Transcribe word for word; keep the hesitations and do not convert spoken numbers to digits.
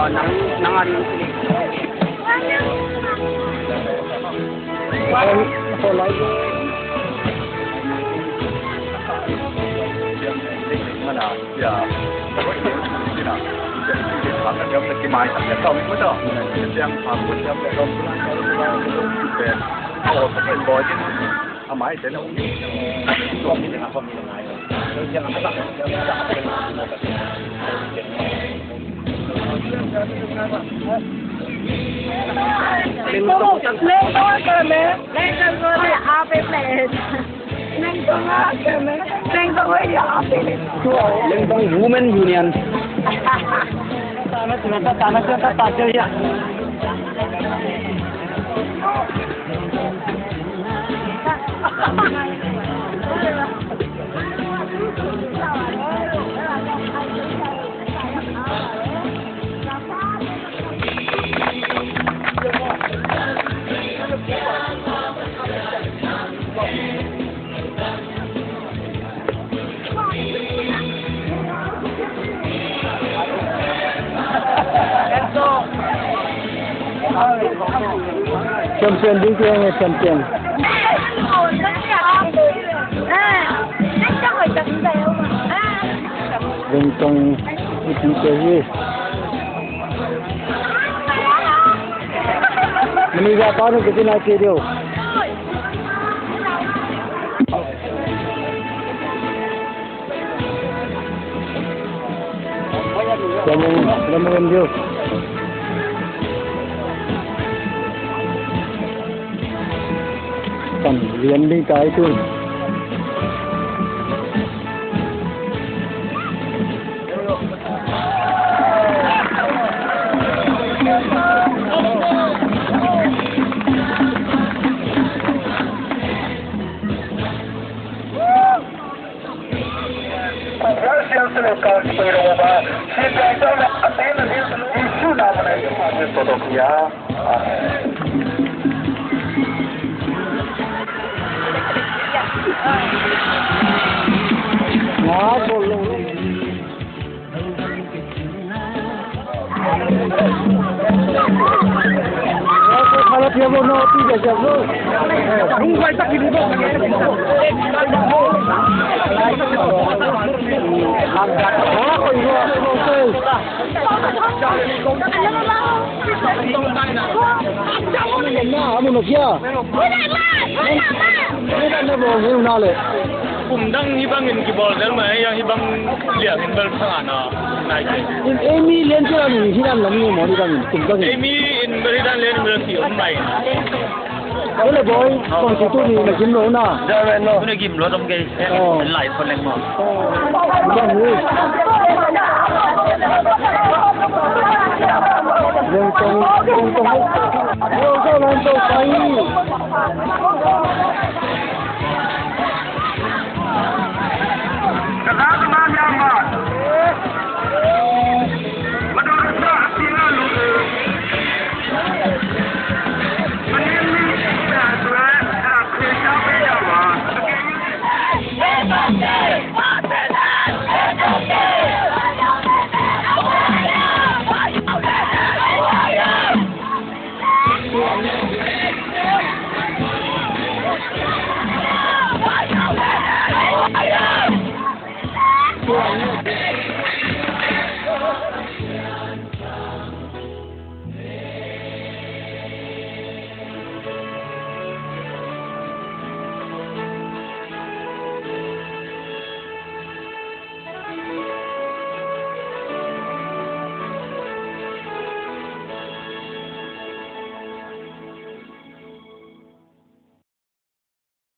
Nang, nang ari. Lengtong Women Union. Champion ding keng e, champion. Lengtong i pi te hi. Manager pa nu kiti nai kei diu. Lamang, lamang diu. Pan lian ding tai tun. Kum dang hih bangin kibawl zel mah, hih bang liangin bel thangahna nai kei. Ei mi lian ciang hih dan lam ni maw, hih bangin kum dang. Ei mi in bel hih dan lian in bel ki om mai. Ule boy, kong si tu ni na gim lo na. Tuna gim lo dong kei. Oh. Lai phone leng maw. Bang ni. Lengtong, lengtong. Lengtong, lengtong, pai.